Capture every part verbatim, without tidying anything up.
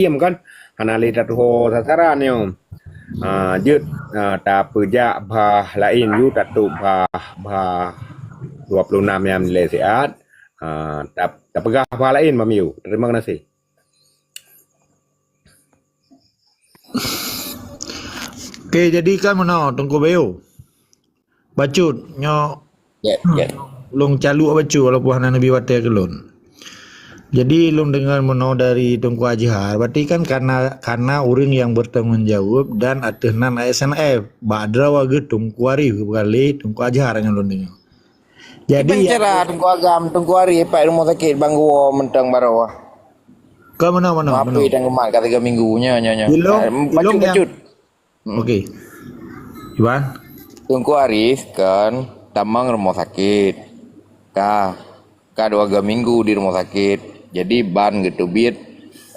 Hakim kan, hana lé tatuho sasaran nyoe. Ha, jeuet, ha, tapeujak bah laén ju tatôp bah, bah dua puluh enam nyang lé siat. Ha, tap-, tapeugah bah laén, Bang Yu. Terima kasih. Oke, jadi kan meunoe, Teungku Bayu. Bacut, nyoe, ya, ya, lôn caluk bacut walaupun hana neubi watèe keu lôn. Jadi, lôn deungoe meunoe dari Teungku Azhar, berarti kan kana, kana ureueng nyang bertanggung jawab dan ateueh nan A S N F. Bak droe geuh Teungku Arif, bukan lé Teungku Azhar nyang lôn deungoe. Jadi, kiban cara Teungku Agam, Teungku Arif pat rumoh sakét ban geuwoe mantong baroe? Ka meunoe, meunoe, meunoe. Tapi dan umat ka tiga minggu, nyoe, nyoe, nyoe. Ilong, ah, ilong bacut, nyang bacut. Hmm. Okey. Iban? Teungku Arif kan tamong rumoh sakét. Ka, ka dua tiga minggu di rumoh sakét. Jadi ban geuteubiet,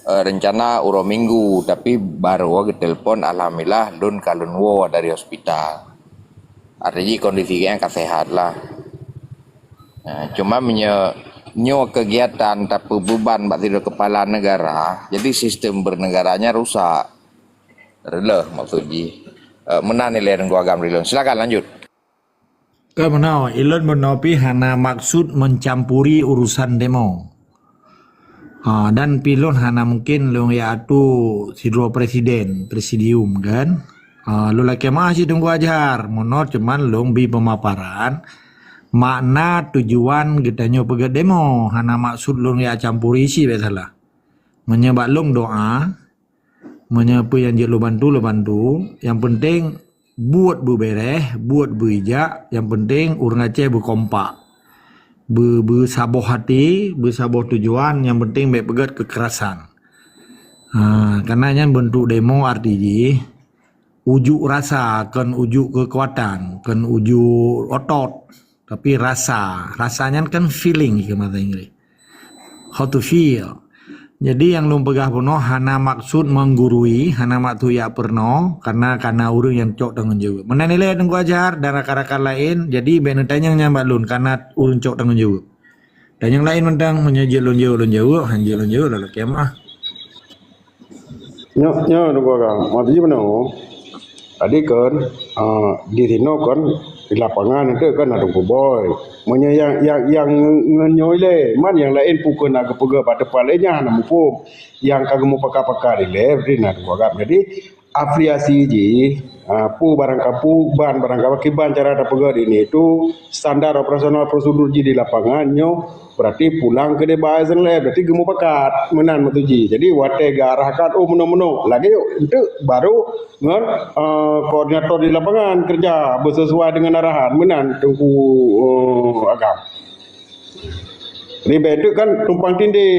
eh, rencana uroe Minggu, tapi baroe geutelepon, alhamdulillah, lôn ka lôn woe dari hospital. Artinya kondisi gobnyan ka sehat lah. Nah, cuma meunyoe nyoe kegiatan tapeubeuban bak sidroe kepala negara, jadi sistem bernegaranya rusak. Reuloh maksud jih. Eh, meunan ilèe Teungku Agam dari lôn. Silakan lanjut. Ka meunoe, ilôn meunoe pih hana maksud mencampuri urusan demo. Ha, dan pih lôn hana mungken lôn jak atu sidroe presiden, presidium kan. Ha, lôn lakèe meu'ah cit Teungku Azhar, meunoe cuman lôn bi pemaparan makna tujuan geutanyoe peugèt demo, hana maksud lôn jak campuri cit, bèk salah. Meunyoe bak lôn doa, meunyoe peue nyang jeuet lôn bantu, lôn bantu. Nyang penting, buet beubèrèh, buet beuijak. Nyang penting, ureueng Aceh beukompak. Beu-, beusaboh até, beusaboh tujuan. Nyang penting, bèk peugèt keukerasan. Ha, karena nyan beuntuk demo arti jih ujuk rasa, kon ujuk keukuatan, kon ujuk otot. Tapi rasa, rasa nyan kan feeling keu bahasa Inggris. How to feel. Jadi nyang lôn peugah bunoe hana maksud menggurui, hana maksud jak peurunoe, karena, karena ureueng nyang cok tanggong jaweueb. Meunan ilèe Teungku Azhar dan rakan-rakan laén, jadi bèk neutanyong nyan bak lôn, karena ureueng cok tanggong jaweueb. Dan nyang laén mantong, meunyoe jeuet lôn jaweueb, lôn jaweueb, han jeuet lôn jaweueb, lôn lakèe meu'ah. Nyoe, nyoe Teungku Agam, maksud jih meunoe. Tadi kan, ah, di sinoe kan, di lapangan itu kan na Teungku Boy. Meunyoe nyang, nyang, nyang nge-, ngeunyoe ilèe, man nyang laén peue keu na geupeugah bak teumpat laén nyan hana muphom. Nyang ka geumeupakat-pakat ilèe, berarti na Teungku Agam. Jadi, afiliasi jih, ah, peue barang kapeue, ban barang kapeue, kiban cara tapeugah di ini itu standar operasional prosedur jih di lapangan nyoe berarti pulang keu deba S N L F, berarti geumupakat meunan maksud jih. Jadi watèe geuarahkan, oh, meunoe-meunoe, lagèe nyoe enteuk baru ngon, eh, koordinator di lapangan kerja beusesuai dengan arahan meunan Teungku, eh, Agam. Jadi bèk enteuk kan tumpang tindih.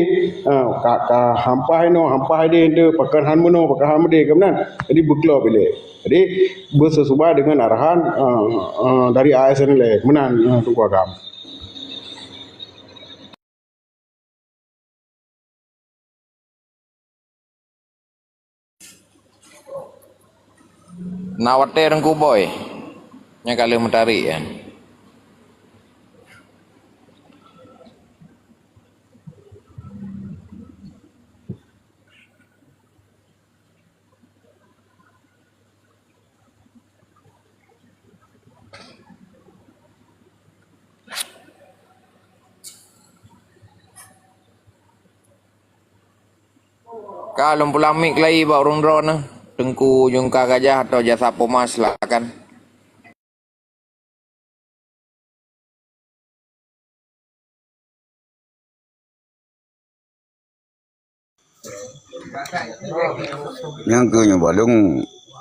Ha, ka, ka hampa inoe, hampa idéh enteuk, pakon han meunoe, pakon han meudéh, kan meunan. Jadi beuklop ilèe. Jadi beusesuai dengan arahan, eh, eh, dari A S N L F meunan, eh, Teungku Agam. Na watèe Teungku Boy nyang ka lheueh meutarek nyan. Ka lôn pulang mic lagi bak ureueng droeneuh, Teungku Jungka Gajah atau Jasa Poma, silakan. Nyang keu nyoe balong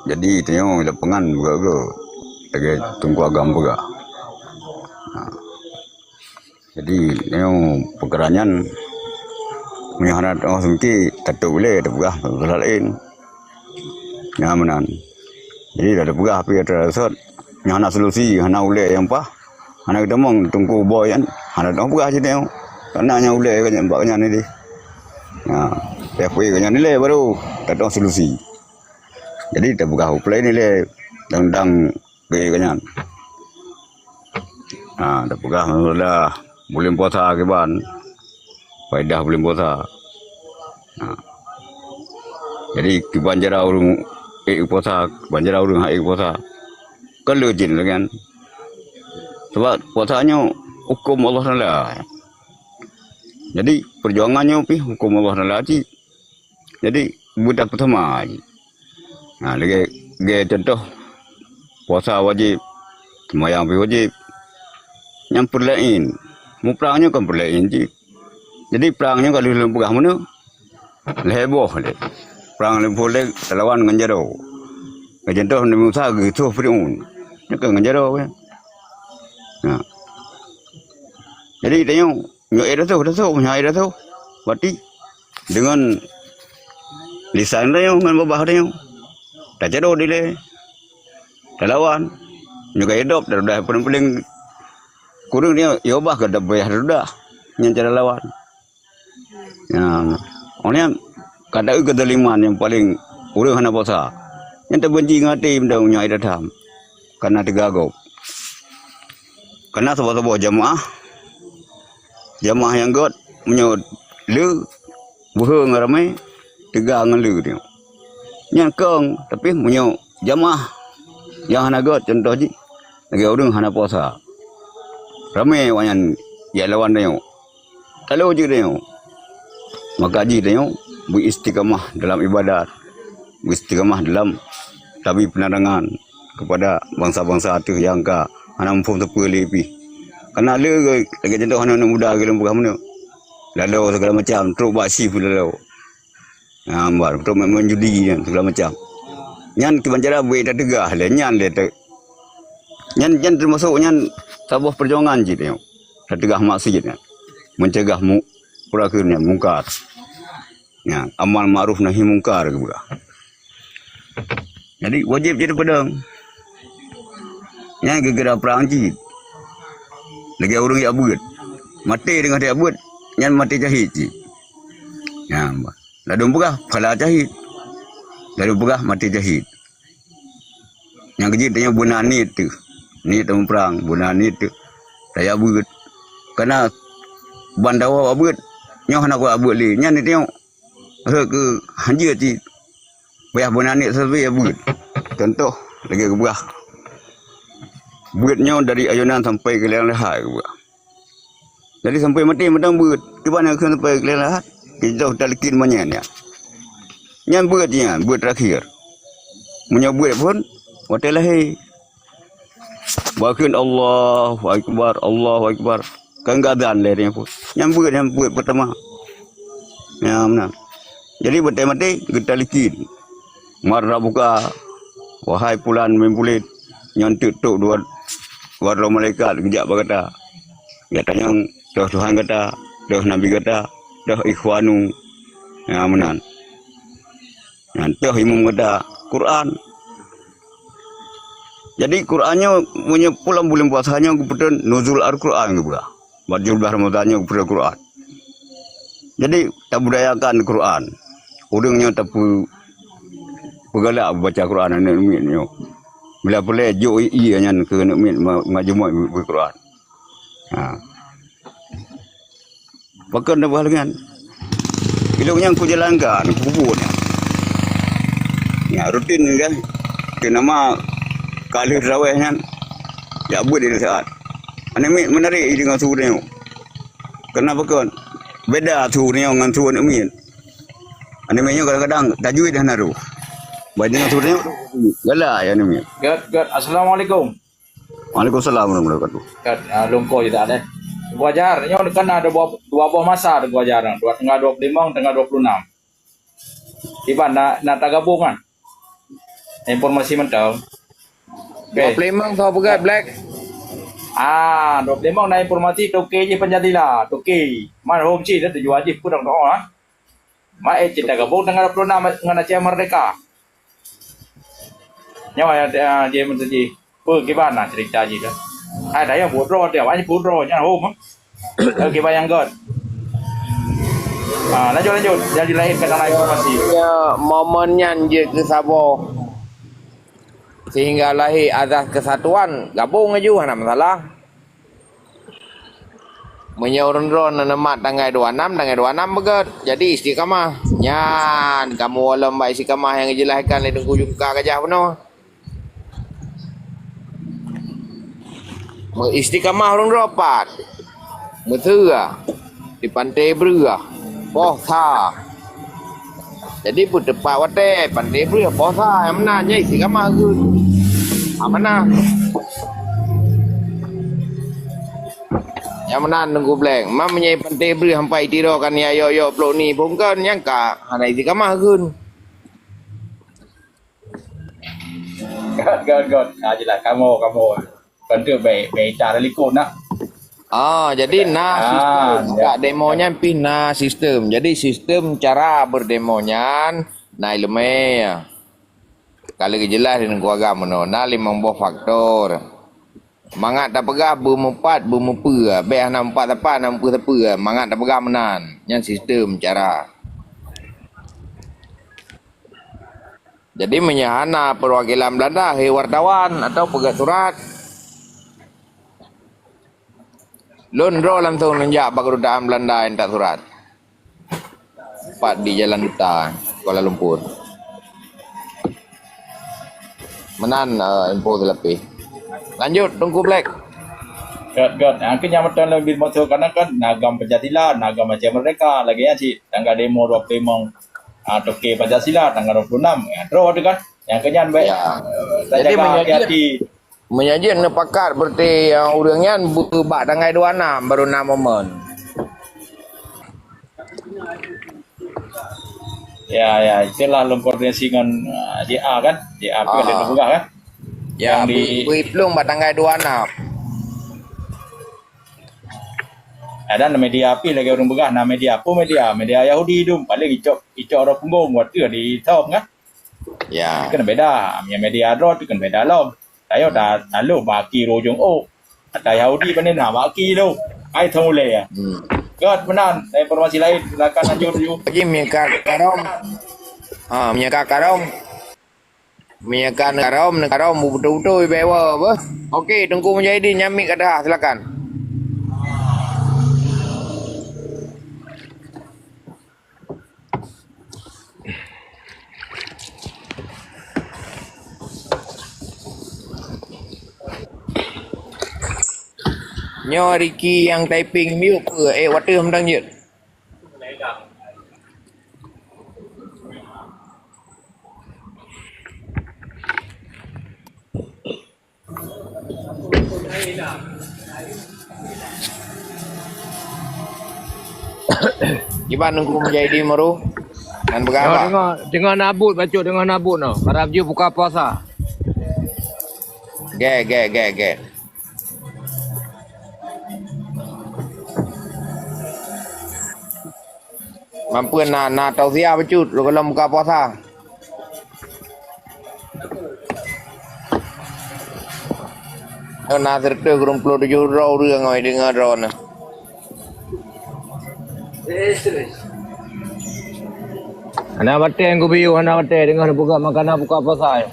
jadi tanyoe lapangan beugöt-göt lagèe Teungku Agam peugah. Ha. Jadi tanyoe peukara nyan meunyoe hana teu'oh seumike tatôp ilèe tapeugah peukara laén. Nyan meunan. Jadi tapeugah pih atra sot nyang hana solusi, hana ulèe nyang paih. Hana geutamong Teungku Boy nyan, hana teupeugah cit nyoe. Karena nyang ulèe ka nyan bak nyan idéh. Nah, F A ka nyan ilèe baru tatong solusi. Jadi tapeugah u play ni lé dang-dang gaya ka nyan. Nah, tapeugah masalah buleuen puasa kiban. Faedah buleuen puasa. Nah. Jadi kiban cara ureuëng ék puasa, kiban cara ureuëng hana ék puasa. Kon le jén lagée nyan. Sabab puasa nyoe huköm Allah Taala. Jadi peujuangan nyoe pih huköm Allah Taala cit. Jadi beuta peusama cit. Ha, lagée, lagée contoh puasa wajéb, seumayang pih wajéb. Nyang peurlaén, muprang nyoe kon peurlaén cit. Jadi prang nyoe ka lheueh lôn peugah meunoe, lhée boh lé. Prang lhée boh lé talawan ngon jaroe. Lagée contoh Nabi Musa geutôh Firaun. Nyoe kon ngon jaroe kan. Nah. Jadi tanyoe nyoe ék tasoh, tasoh, nyoe ék tasoh. Berarti deungon lisan tanyoe ngon babah tanyoe. Tajaroe dilée. Talawan. Nyoe ka idop, tadudah peudeng-peudeng. Kureueng nyoe, yo bah ka dabah tadudah. Nyan cara lawan. Ya, oleh nyan, ka taeu keuzaliman nyang paleng ureuëng hana puasa. Nyan tabenci ngon até meunan nyoe adat tham. Kana teuga gob. Kana saboh-saboh jamaah, jamaah nyang gét meunyoe le, beuhe ngon ramé, teuga ngon le teuh. Nyan kong, tapi meunyoe jamaah nyang hana gét, contoh jih, lagée ureuëng hana puasa. Ramé awaknyan jak lawan tanyoe. Talo jeuet tanyoe. Maka jih tanyoe beuistiqamah dalam ibadat, beuistiqamah dalam tabi penerangan kepada bansa-bansa ateueh nyang ka hana muphom sapeue lé pih. Kana le lagée contoh aneuk muda lagée lôn peugah meunoe. Lalo segala macam, trok bak shift lalo. Ha, ban, trok main-main judi nyan, segala macam. Nyan kiban cara beu tateugah lé, nyan lé te-, nyan, nyan teumasok nyan saboh peujuangan cit nyoe. Tateugah maksiet nyan. Mencegah mu-, peue kheun nyan, mungkar. Nyan, amar makruf nahi mungkar geupeugah. Jadi wajéb cit tapeudong. Nyan geugera prang cit. Lagée ureuëng jak beuet. Maté teungoh jak beuet, nyan maté syahid cit. Nyan, Ladôm peugah, phala syahid. Ladôm peugah, maté syahid. Nyang keujeuet tanyoe beuna niet teuh. Niet tamuprang, beuna niet teuh. Tajak beuet. Kana ban dawa bak beuet, nyoe hana kuat beuet lé. Nyan tanyoe rhot keu hanjeuet cit. Payah beuna niet sabe beuet. Contoh, lagée geupeugah. Beuet nyoe dari ayeunan sampai keu liang lahat geupeugah. Jadi sampai maté mantong beuet. Kiban nyang kheun sampai keu lahat, kita talkin manyét nyan. Nyan beuet nyan, beuet terakhir. Meunyoe beuet phon, watée lahé. Bakheun Allahu Akbar, Allahu Akbar. Kan geuazan lé nyan phon. Nyan beuet, nyan beuet pertama. Nyan meunan. Jadi maté-maté geutalikin. Man rabbuka, wahai pulan bin pulit, nyan teuk trok dua, dua droe malaikat geujak bak gata. Gata nyang toh Tuhan gata, toh nabi gata, toh ikhwanu. Nyan meunan. Nyan toh imum gata. Quran. Jadi Quran nyoe meunyoe pulan buleuen puasa nyoe geupeutrön nuzul Al-Quran geupeugah. Bak jublah Ramadan nyoe geupeureulee Quran. Jadi tabudayakan Quran. Ureuëng nyoe tapeu-, peugalak baca Quran aneuk miet nyoe. Bila peureulée jok ie nyan keu aneuk miet ma-, majeumoe beu-, beu Quran. Ha. Pakon na bah lagée nyan. Ilong nyan kujalankan, kubuet nyan. Ya, rutin kan. Keu nama ka lheueh tarawih nyan. Jak beuet di saat. Aneuk miet menarik i deungon su tanyoe. Kenapa kon? Beda su nyoe ngon su aneuk miet. Aneuk miet nyoe kadang-kadang tajwid hana roh. Ban deungon su nyoe galak ya aneuk miet. Gét, gét. Assalamualaikum. Waalaikumsalam warahmatullahi wabarakatuh. Gét, ah, lungkoi dah deh. Teungku Ajar, nyoe kan ada dua, dua boh masa Teungku Ajar. Dua, tanggal dua puluh lima, tanggal dua puluh enam. Iban na, na tagabong kan? Informasi mantong. Oke. Dua puluh lima soe peugah Black? Ah, dua puluh lima na informasi toke jih Pancasila, toke. Man hom cit dah tujuan jih peudong doa, ah. Mak, eh, cit tagabong tanggal dua puluh enam ngon Aceh Merdeka. Nyawa ya, ah, jih meutuji. Peue kiban na cerita jih dah. Hai dah ya pudro dia, awak ni pudro nyan hom, ah. Oke, bayang God. Ah, lanjut, lanjut. Jadi lahir kata informasi. Ya, momen nyan jeuet keu saboh. Sehingga lahé azas keusatuan, gabong laju, hana masalah. Meunyoe ureuëng droe na neumat tanggai dua nam, tanggai dua nam beugét. Jadi istiqamah. Nyan kamoe walom bak istiqamah nyang geujeulahkan lé Teungku Jungka Gajah bunoe. Meuistiqamah ureuëng droe pat. Meuseue di Pantai Breueh, Posa. Jadi peuteupat watée Pantai Breueh, Posa nyang meunan, nyan istiqamah keuh. Amanah. Nyang meunan Teungku Black. Mam meunyoe Pantai Breueh sampai tiro kan ya yok-yok plok ni pun kan nyang ka hana istiqamah keuh. Got, got, got. Ah, jelas. Kamoe, kamoe. Kon tu baik, baik dah likot nak. Ah, jadi na sistem. Kat demo nyan pih na sistem. Jadi sistem cara berdemo nyan na ileumé. Ka lheueh geujeulaih di keuluwarga meunoe, na limong boh faktor. Mangat tapeugah beumeupat, beumeupeue. Bék hana meupat sapeue, hana meupeue sapeue. Mangat tapeugah meunan. Nyan sistem cara. Jadi meunyoe hana perwakilan Belanda, hei wartawan atau peugét surat, lôn droe langsung lôn jak bak keudutaan Belanda intat surat. Pat di Jalan Duta, Kuala Lumpur. Meunan, eh, info seulapeh. Lanjut, Teungku Black. Got, got. Angkeu nyang meuteun lôn bit moto kanan kan, nagam Pancasila, nagam Aceh Merdeka, lagée nyan cit. Tanggai demo dua puluh lima, ah, toke Pancasila, tanggai dua puluh enam. Ya, droe tu kan. Nyang keunyan baik. Ya. Eh, jadi, meunyoe jeuet, hati-hati. Meunyoe jeuet neupakat berarti, eh, ureuëng nyan bak tanggai dua enam baru na momen. Ya, ya, itulah lôn koordinasi ngon, ah, J A kan. J A pun ada peugah kan. Ya, yang di bui, bui plueng bak tanggai dua enam. Ada media api lagi ureuëng peugah, na media apa media? Media Yahudi tu paling icok, icok orang punggong waktu di top kan. Ya. Kan beda. Yang media droe tu kan beda lom. Tayo dah lalu baki rojong oh. Ada Yahudi pandai na baki tu. Ai thong ulai ya. Hmm. Got meunan, informasi lain silakan lanjut dulu. Lagi meunyoe ka karom. Ha, meunyoe ka karom. Meunyoe ka karom, karom beutôi-beutôi bak wa beuh. Okey, Teungku Mujahidin nyamik ka dah, silakan. Nyoe Ricky nyang typing mute peue? Eh, wateuh mantong jeuet. Kiban Teungku Mujahidin Meuru? Nyan peugah apa? Deungoe, deungoe nabut bacut, deungoe nabut noh. Karab jeuet buka puasa. Gèt, gèt, gèt, gèt. Mampu na, na tausiah bacut, lôn buka puasa. Na sireutoh kureueng ploh tujoh droe ureuëng ngon deungoe droeneuh. Hana batèe gubiyeu, hana batèe deungoe neupeugah makanan buka puasa.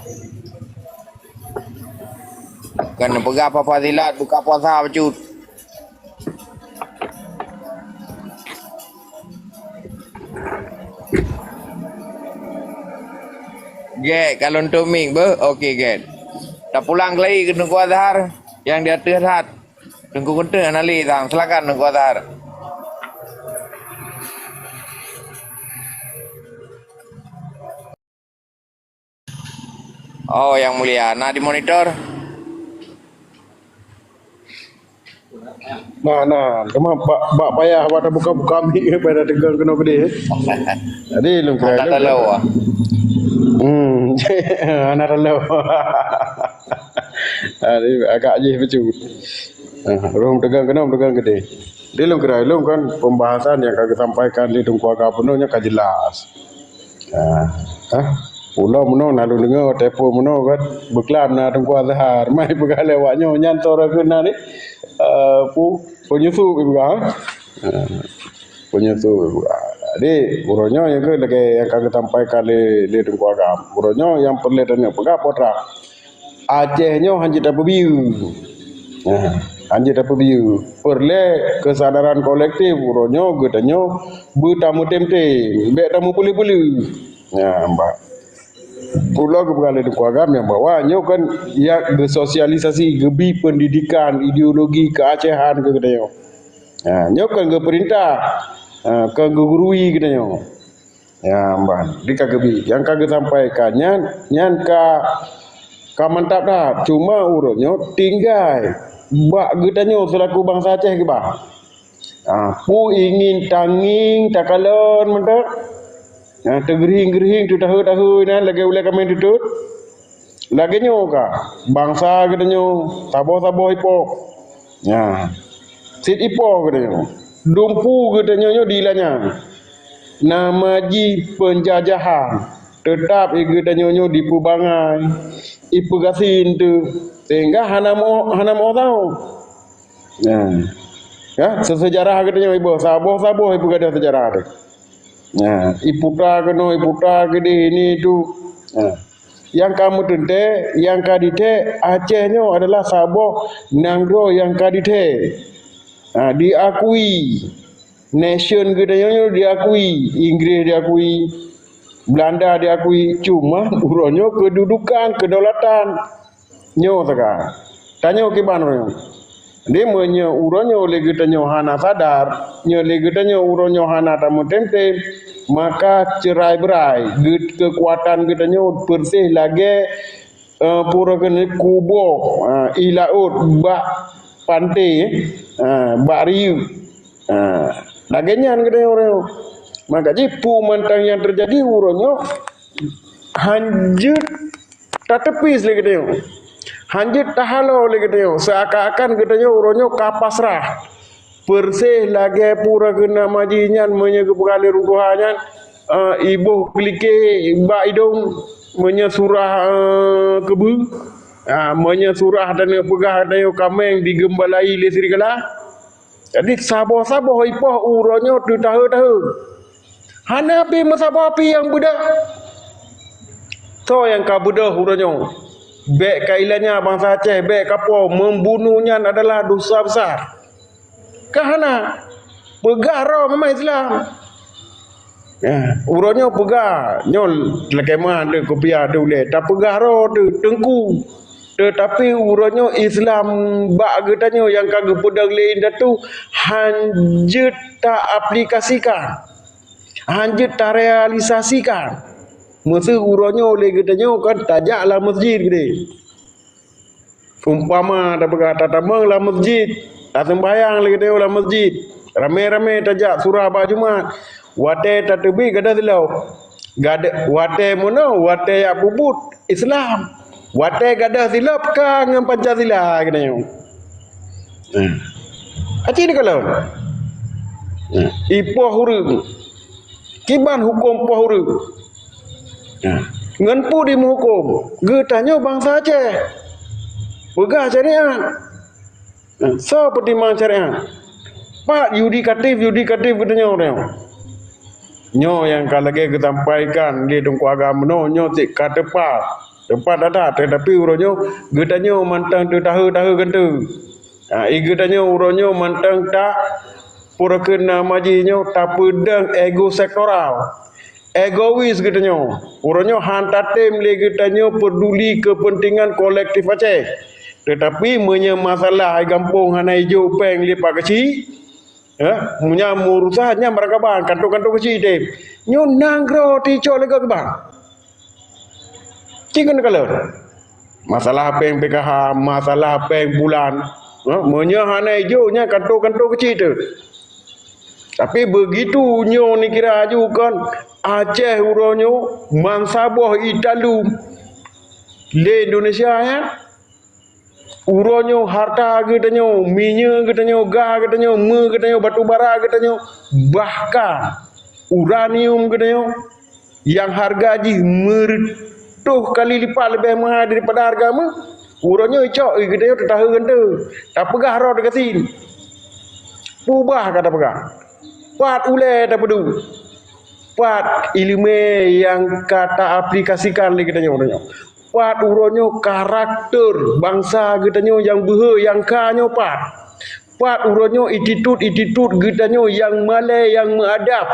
Kan neupeugah apa fadilat buka puasa bacut. Gèt, kalau untuk mik beuh, okey gèt. Tapulang keulai keu Teungku Azhar nyang di ateueh that. Teungku Guntur hana lé sang, silakan Teungku Azhar. Oh, Yang Mulia, na di monitor? Nah, nah, cuma bak, bak payah bak tabuka-buka mik payah teugang keunoe keudeh. Jadi lôn kira hana talo. Hmm, hana talo. Jadi agak jih bacut. Ah, rhom teugang keunoe, teugang keudeh. Di lôn kira lôn kan pembahasan nyang ka geusampaikan lé Teungku Agam Peunoh nyan ka jelas. Ah, ah, ulôn meunoe na lôn deungoe telepon meunoe kan beuklam na Teungku Azhar mai peugah lé awak nyoe nyan soe rayeuk na ni, eh, pu-, penyusup peugah. Ah, penyusup peugah. Jadi uroe nyoe nyang keu lagèe nyang ka geusampaikan lé, lé Teungku Agam. Uroe nyoe nyang peureulèe tanyoe peugah peue teuma. Aceh nyoe hana jeuet tapeubiyeu. Nah, Hanjeuet tapeubiyeu. Peureulée keusadaran kolektif uroe nyoe geutanyoe beutameutem-tem, bék tameupeuleueh-peuleueh. Nyan, bah. Ulôn geupeugah lé Teungku Agam nyang bahwa nyoe kan ya geusosialisasi, geubi pendidikan ideologi keuacehan keu geutanyoe. Ha, nyoe kan geupeurintah, ha, kan geugurui geutanyoe. Ya, ban. Di ka geubi, nyang ka geusampaikan nyan, nyan ka, ka mantap that. Cuma uroe nyoe tinggai bak geutanyoe seulaku bansa Aceh keubah. Ah, peue ingin tangieng takalon mantong. Ah, teugeurhieng-geurhieng, teutahôi-tahôi nan lagée ulée kaméng teutot. Lagée nyoe ka, bansa geutanyoe saboh-saboh ipoh. Nyan, cit ipoh geutanyoe. Dumpeue geutanyoe nyoe di lanyang. Nama jih penjajahan. Teutap geutanyoe nyoe dipeubangai, ipeugasien teuh, sehingga hana meu-, hana meu-, Nah, ya, se-, sejarah geutanyoe iboh, saboh-saboh ipeugadôh sejarah teuh. Nah, iputa keunoe, iputa keudeh, ini itu. Nah, nyang ka meuteuntée, nyang ka ditée, Aceh nyoe adalah saboh nanggroe nyang ka ditée. Nah, diakui. Nation geutanyoe nyoe diakui, Inggris diakui, Belanda diakui, cuma uroe nyoe keududukan, kedaulatan. Nyoe teuka. Tanyoe kiban uroe nyoe. Jadi, meunyoe uroe nyoe lé geutanyoe hana sadar, nyoe lé geutanyoe uroe nyoe hana tameutem-tem, maka cerai-berai geu-, keukuatan geutanyoe persis lagée, eh, pura keuneuk kuboh, eh, i laôt bak panté, eh, bak riyuek. Eh, lagée nyan geutanyoe uroe nyoe. Maka jih peue mantong nyang teujadi uroe nyoe hanjeuet tateupis lé geutanyoe. Hanjeuet tahalo lé geutanyoe, seuakan-akan geutanyoe uroe nyoe ka pasrah. Persis lagée pura keunan maji nyan meunyoe geupeugah lé ureuëng tuha nyan, eh, iboh geulikée bak idong meunyoe surah, eh, keubeueng. Ah, meunyoe surah dan peugah geutanyoe kaméng digeumbalai lé serigala. Jadi saboh-saboh ipoh uroe nyoe teutahô-tahô. Hana pih meusaboh pih nyang beudôh. Soe nyang ka beudôh uroe nyoe? Bék ka ilanya bansa Aceh, bék ka po, membunuh nyan adalah dosa besar. Ka hana. Peugah droe memang Islam. Nah, uroe nyoe peugah, nyoe lakée meu'ah deuh kupiah deuh ulée, tapeugah droe teuh teungku. Teutapi uroe nyoe Islam bak geutanyoe nyang ka geupeudong lé indatu hanjeuet taaplikasikan, hanjeuet tarealisasikan. Meuseu uroe nyoe lé geutanyoe kan tajak lam masjid keudeh. Umpama tapeugah tatamong lam masjid, taseumbahyang lé geutanyoe lam masjid, ramé-ramé tajak surah bak Jumat, watée tateubiet gadôh silop, gade-, watée meunoe, watée jak peubuet Islam, watée gadôh silop ka ngon Pancasila geutanyoe. Nah, aci dikalon. Nah, ipoh ureuëng. Kiban huköm poh ureuëng. Nah, ngon peue dimeuhuköm? Geutanyoe bansa Aceh. Peugah syariat. Nah, soe peutimang syariat? Pat yudikatif, yudikatif geutanyoe nyoe. Nyoe nyang ka lagée geusampaikan lé Teungku Agam meunoe nyoe cit ka teupat. Teupat that-that, teutapi uroe nyoe geutanyoe mantong teutahô-tahô gantoe. Ha, i geutanyoe uroe nyoe mantong ta pura keunan maji nyoe tapeudong ego sektoral. Egois geutanyoe. Uroe nyoe han tatem lé geutanyoe peuduli keupeuntengan kolektif Aceh. Teutapi meunyoe masalah i gampông hana ijok péng lé Pak Keuchik, eh, meunyoe meurusan nyan barangkaban kantô-kantô Keuchik tem. Nyoe nanggroe teuicok lé gob kiban. Cit keuneuk kalon. Masalah péng P K H, masalah péng bulan. Ha, meunyoe hana ijok nyan kantô-kantô Keuchik teuh. Tapi beugitu nyoe neukira aju kon Aceh uroe nyoe mansaboh italum lé Indonesia nyan. Uroe nyoe harta geutanyoe, minyeuk geutanyoe, gas geutanyoe, meuh geutanyoe, batu bara geutanyoe, bahkan uranium geutanyoe nyang hareuga jih meureutoh kali lipat leubeh meuhai daripada hareuga meuh, uroe nyoe icok geutanyoe teutahô gantoe, tapeugah droe teugasien. Peue bah ka tapeugah? Pat ulée tapeuduek? Pat iéleumé nyang ka taaplikasikan lé geutanyoe uroe nyoe? Pat uroe nyoe karakter bansa geutanyoe nyang beuhe nyang ka nyoe pat? Pat uroe nyoe ititut-ititut geutanyoe nyang malée, nyang meuadab,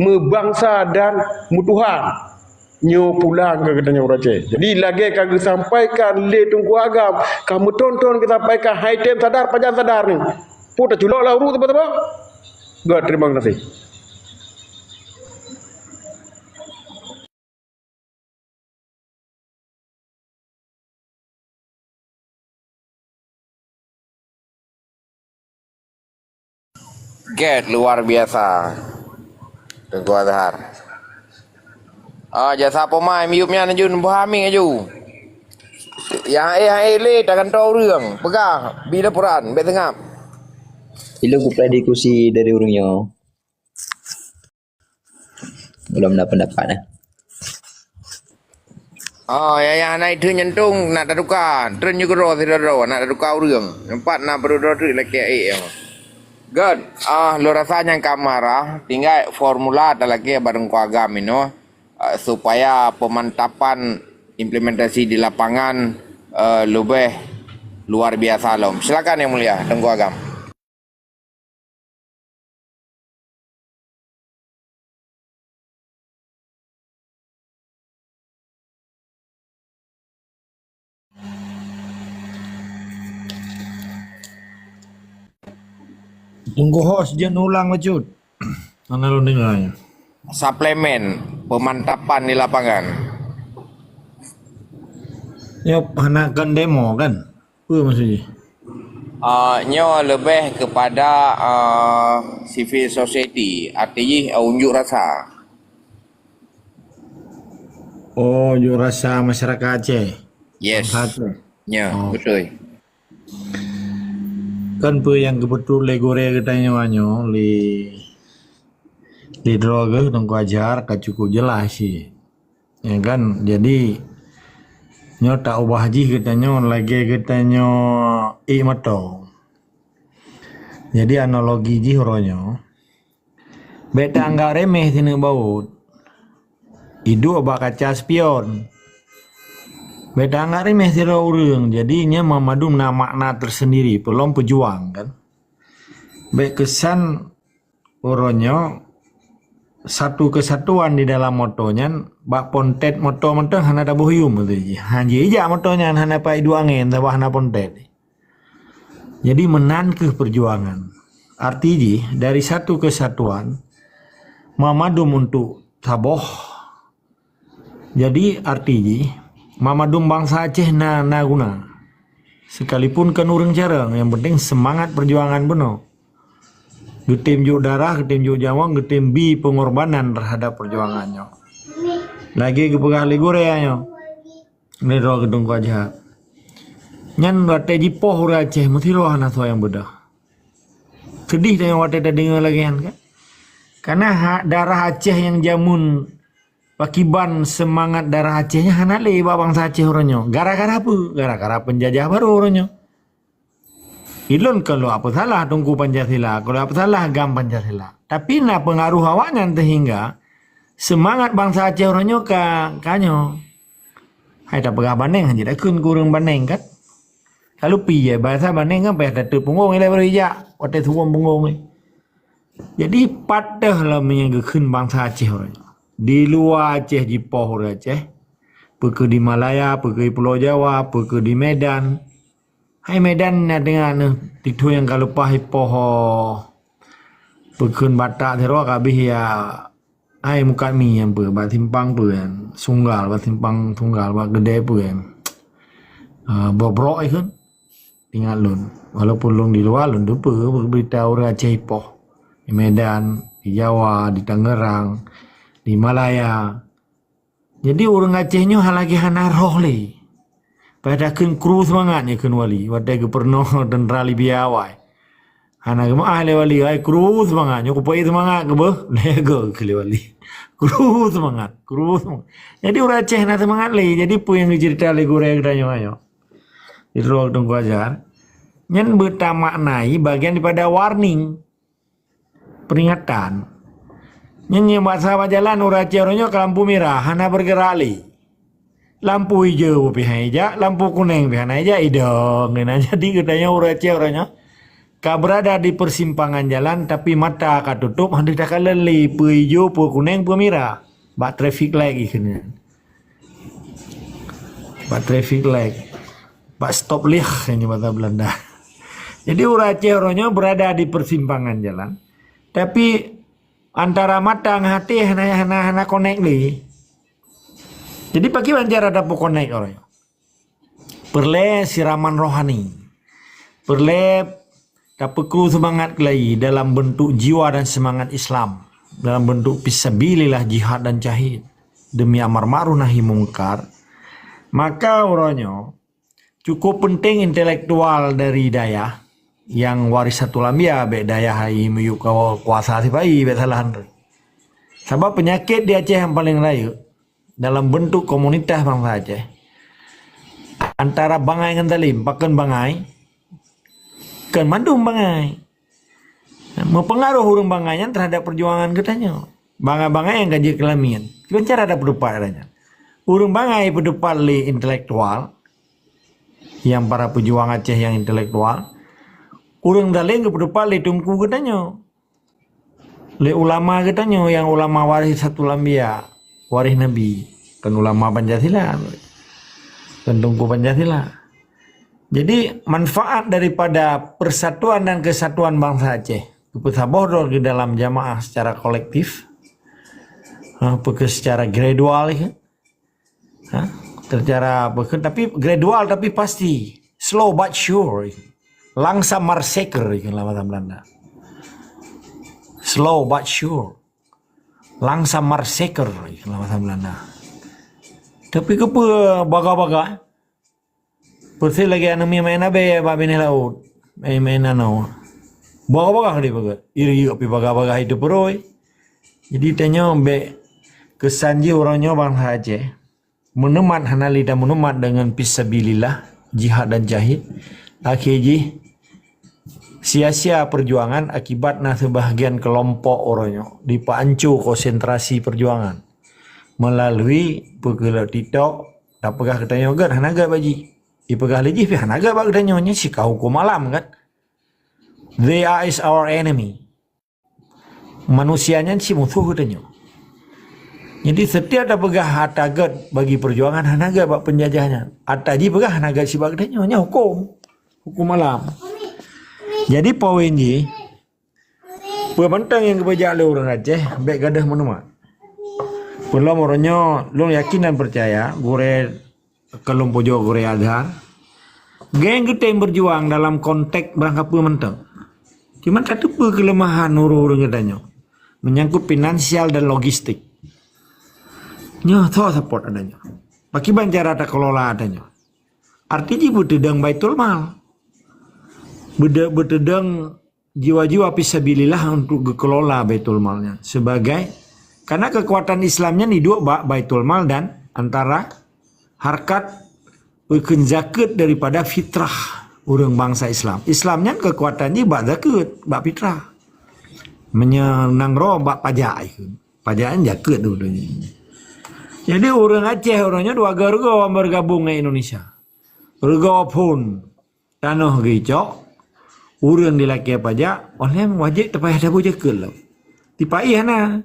meubangsa dan meutuhan. Nyoe pulang keu geutanyoe ureuëng Aceh. Jadi lagée ka geusampaikan lé Teungku Agam, ka meuthon-thon geusampaikan, hai tem sadar pajan sadar ni. Peue taculok lam uruek teuma-teuma? Gét, terima kasih. Gét luar biasa. Teungku Azhar. Ah, jasa pemain miyup nyan aju, neuboh aming aju. Nyang éh, nyang éh lé tagantoe ureuëng. Peugah, bi laporan, bék seungab. Ilôn kupeulah diskusi dari ureuëng nyoe. Belum ada pendapat, eh. Oh, ya, ya, hana itu nyentong, nak tatuka. Tren juga roh, tidak roh, nak tatuka ureuëng. Nampak nak berdua tu lagi, eh, ya. Good. Ah, lo rasa nyang ka marah, tinggal formula talakée bareng ku agam inoe, ah, supaya pemantapan implementasi di lapangan, eh, lebih luar biasa lom. Silakan Yang Mulia, Teungku Agam. Teungku host, jeuet ulang bacut. Hana lôn deungoe nyan. Suplemen pemantapan di lapangan. Nyoe hana kon demo kan? Peue maksud jih? Ah, nyoe leubeh kepada, ah, civil society, arti jih, ah, unjuk rasa. Oh, unjuk rasa masyarakat Aceh. Yes. Masyarakat Aceh. Ya, oh, betul. Kan peue nyang geupeutron lé gurée geutanyoe nyoe, lé, lé droe geuh Teungku Azhar ka cukup jeulaih cit. Ya kan? Jadi, nyoe taubah jih geutanyoe lagée geutanyoe ék moto. Jadi, analogi jih uroe nyoe, bék taanggab remeh sineuk bawot. Iduek bak kaca spion. Bék taanggab remeh sidroe ureuëng. Jadi, nyan mandum na makna tersendiri, peulom peujuang, kan? Bék keusan uroe nyoe satu kesatuan di dalam moto nyan, bak pontet moto mantong hana taboh yuem, beutôi jih. Han jijak moto nyan hana pai duek angén, sabab hana pontet. Jadi, meunan kheueh peujuangan. Arti jih, dari satu kesatuan, mandum untuk saboh. Jadi, arti jih, mandum bansa Aceh na, na guna. Sekalipun kon ureuëng carông, nyang penting seumangat peujuangan bunoe. Geutem jok darah, geutem jok nyawöng, geutem bi peungorbanan teuhadap peujuangan nyoe. Lagée geupeugah lé gurée nyoe, lé droe geuh Teungku Azhar. Nyan watée jipoh ureuëng Aceh, meusidroe hana soe nyang beudôh. Seudeh tanyoe watée tadeungoe lagée nyan, kan? Karna ha-, darah Aceh nyang jameun pakiban seumangat darah Aceh nyan hana lé bak bansa Aceh uroe nyoe. Gara-gara peue? Gara-gara peunjajah barô uroe nyoe. Ilôn kon lôn apeusalah Teungku Pancasila, kon lôn apeusalah GAM Pancasila. Tapi na peungaroh awaknyan seuhingga seumangat bansa Aceh uroe nyoe ka, ka nyoe. Hai tapeugah baneng, han jeuet takheun keu ureuëng baneng kan? Ka lupi jai, bansa baneng kan payah tateuk punggong ilée baru ijak, watée suwom punggong. Jadi, pat deuh lom nyang geukheun bansa Aceh uroe nyoe. Di luwa Aceh jipoh ureuëng Aceh, peu kheueh di Malaya, peu kheueh di Pulo Jawa, peu kheueh di Medan. Hai Medan na deungoe neuh, titho nyang ka leupah jipoh, peu kheun Batak sidroe ka abéh ya, hai mukat mi nyang peue, bak simpang peue nyan, Sunggal, bak simpang Sunggal, bak keudée peue nyan. Ah, brok-brok ikheun. Ingat lôn, walaupun lôn di luwa, lôn teupeue beurita ureuëng Aceh jipoh. Di Medan, di Jawa, di Tangerang, di Malaya. Jadi, ureuëng Aceh nyoe hana lagée hana roh lé. Padahai kheun kru seumangat nyoe kheun wali, watée geupeurunoe teuntra Libia awai. Hana geumeu'ah lé wali, "Hai, kru seumangat, nyoe kupeu seumangat keu beuh." Lego keu lé wali. Kru seumangat, kru seumangat. Jadi, ureuëng Aceh na seumangat lé. Jadi, peue nyang geuceurita lé gurée geutanyoe nyoe? Di droe Teungku Azhar, nyan beutamaknai bagian daripada warning, peringatan. Nyan nyang basa bak jalan ureuëng Aceh uroe nyoe ka lampu mirah, hana bergerak lé. Lampu ijo pih hana ijak, lampu kuneng pih hana ijak, idong keunan. Jadi geutanyoe ureuëng Aceh uroe nyoe ka berada di persimpangan jalan, tapi mata ka tutup, hana takalon lé peue ijo, peue kuneng, peue mirah. Bak traffic light ikheun nyan. Bak traffic light. Bak stop licht, ini bahasa Belanda. Jadi, ureuëng Aceh uroe nyoe berada di persimpangan jalan. Tapi, antara mata ngon até hana, hana, hana connect lé. Jadi, pakriban cara tapeuconnect uroe nyoe? Peureulée siraman rohani. Peureulée tapeukru seumangat keulayi dalam beuntuk jiwa dan seumangat Islam, dalam beuntuk fisabilillah, jihad dan jahid demi amar ma'ruf nahi mungkar, maka uroe nyoe cukup peunteng intelektual dari dayah nyang warisatul anbiya, bék dayah hai miyueb kuasa sipai, bék salah. Sabab peunyakét di Aceh nyang paleng rayeuk dalam beuntuk komunitas bansa Aceh, antara bangai ngon zalim, pakon bangai, kon mandum bangai. Meupeungaroh ureuëng bangai nyan terhadap peujuangan geutanyoe. Bangai-bangai nyang ka jeuet keu lamiet. Kiban cara tapeuteupat nyan? Ureuëng bangai peuteupat lé intelektual, nyang para peujuang Aceh nyang intelektual. Ureuëng zalim geupeuteupat lé teungku geutanyoe, lé ulama geutanyoe nyang ulama warisatul anbiya, waréh Nabi, kon ulama Pancasila, kon teungku Pancasila. Jadi, manfaat daripada persatuan dan kesatuan bansa Aceh, geupeusaboh droe di dalam jamaah secara kolektif, ha, peue keuh secara gradual, ya. Ha? Secara apa ke, tapi gradual tapi pasti. Slow but sure. Langsamer seker, dalam bahasa Belanda. Slow but sure. Langsamer seker, dalam bahasa Belanda. Tapi keupeue bagah-bagah? Persis lagée aneuk miet main abée bak binéh laôt. Main-main nanoe. Bagah-bagah di peugét. Iri pi bagah-bagah itu peroi. Jadi tanyoe bék keusan jih uroe nyoe bansa Aceh. Meuneumat hana lé tameuneumat deungon fisabilillah, jihad dan jahid. Akhé jih sia-sia peujuangan akibat na seubahagian keulompok uroe nyoe dipeuanco konsentrasi peujuangan. Melalui peugeuh lewat TikTok, tapeugah geutanyoe gét hana gét bak jih. Ipeugah lé jih pih hana gét bak geutanyoe, nyan sika huköm alam kan. They are is our enemy. Manusia nyan si musoh geutanyoe. Jadi setiap tapeugah ata gét bagi peujuangan hana gét bak peunjajah nyan. Ata jih peugah hana gét sibak geutanyoe, nyan huköm. Huköm alam. Jadi poin jih, peue mantong nyang geupeujak lé ureuëng Aceh, bék gadoh meuneumat. Peulom uroe nyoe, lôn yakin dan peucaya, gurée ka lôn pujoe gurée Azhar, geng geutem beujuang dalam konteks barangkapeue mantong. Cuma tateupeue keuleumahan ureuëng-ureuëng geutanyoe menyangkut finansial dan logistik. Nyoe soe support atanyoe? Pakiban cara takelola atanyoe? Arti jih beuteudong Baitul Mal. Beude-, beuteudong jiwa-jiwa fisabilillah untuk geukelola Baitul Mal nyan sebagai, karena kekuatan Islam nyan iduek bak Baitul Mal dan antara harkat peukheun zakeuet daripada fitrah ureuëng bansa Islam. Islam nyan kekuatan jih bak zakeuet, bak fitrah. Meunyoe nanggroe bak pajak ikheun. Pajak nyan zakeuet tu. Jadi ureuëng Aceh uroe nyoe dua geureugah bergabung ngon Indonesia. Reugah phon. Tanoh geuicok, ureuëng dilakée pajak, óh lheueh wajéb tapayah tabu zakeuet lom. Tipai hana.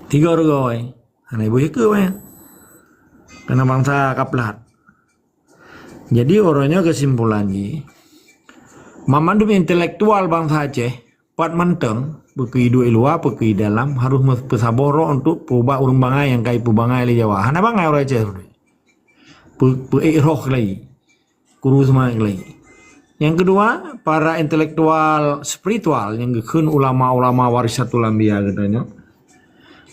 Tiga ureuëng hana ibu zakeuet weh. Karena bansa ka plat. Jadi uroe nyoe keusimpulan jih, mamandum intelektual bansa Aceh, pat mantong, peukeuh iduek i luwa, peukeuh i dalam, harus meupeusaboh droe untuk peubat ureuëng bangai nyang ka ipeubangai lé Jawa. Hana bangai ureuëng Aceh. Peu-, peuék roh keulayi. Kuru seumangat keulayi. Nyang keudua, para intelektual spiritual nyang geukheun ulama-ulama warisatul anbiya geutanyoe,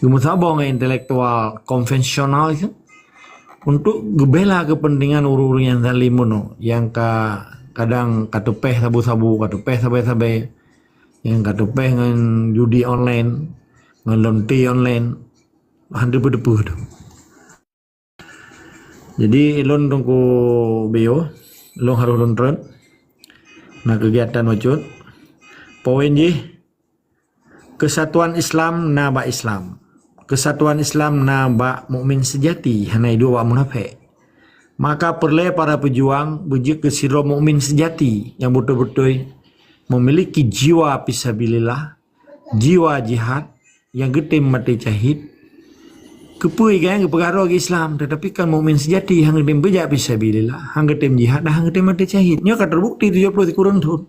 geumeusaboh ngon intelektual konvensional nyan untuk geubela keupeuntengan ureuëng-ureuëng nyang zalim bunoe, nyang ka kadang ka teupéh sabu-sabu, ka teupéh sabe-sabe, nyang ka teupéh ngon judi online, ngon lonte online, han teupeu-teupeu tu. Jadi, lôn Teungku Bio, lôn harôh lôn treun. Na keugiatan bacut. Poin jih, keusatuan Islam na bak Islam. Keusatuan Islam na bak mukmin seujati, hana iduek bak munafék. Maka peureulée para peujuang beujeuet keu sidroe mukmin seujati nyang beutôi-beutôi memiliki jiwa fisabilillah, jiwa jihad, nyang geutem maté syahid, keupeue geupeugah droe Islam, tetapi kan mukmin sejati, hana geutem beujak fisabilillah, hana geutem jihad, dan hana geutem maté syahid. Nyoe ka terbukti tujuh puluh sikureueng thon.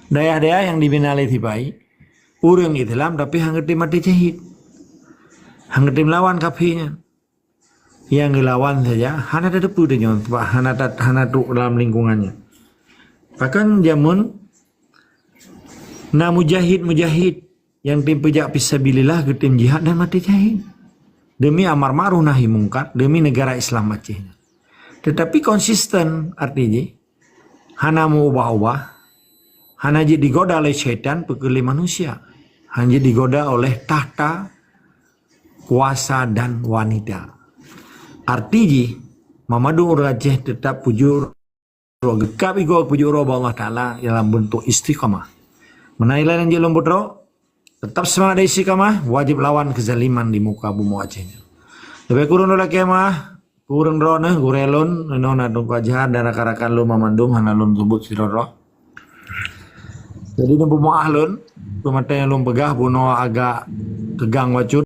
Dayah-dayah nyang dibina lé sipai, ureuëng Islam tapi hana geutem maté syahid. Hana geutem lawan kafé nyan. Nyang geulawan saja hana tateupeue tanyoe, sebab hana tat-, hana trok dalam lingkungan nyan. Bahkan jameun na mujahid-mujahid nyang tem peujak fisabilillah, geutem jihad dan maté syahid. Demi amar ma'ruf nahi mungkar, demi negara Islam Aceh nyan. Tetapi konsisten, arti jih, hana meuubah-ubah, hana jeuet digoda oleh syaitan, peukeuh lé manusia. Hana jeuet digoda oleh tahta, kuasa dan wanita. Arti jih, mamadu ureuëng Aceh tetap pujur, geukab igoe pujur Allah Taala dalam bentuk istiqamah. Meunan ilée nyang jeuet lôn putroe, tetap seumangat dan istiqamah, wajib lawan keuzaliman di muka bumoe Aceh nyoe. Leubeh kureueng lôn lakée meuah, kureueng droe neuh, gurée lôn, inoe na Teungku Azhar dan rakan-rakan lôn mamandum hana lôn seubut sidroe-droe. Jadi, neupeumaáh lôn, peumaténg lôn peugah bunoe agak teugang bacut.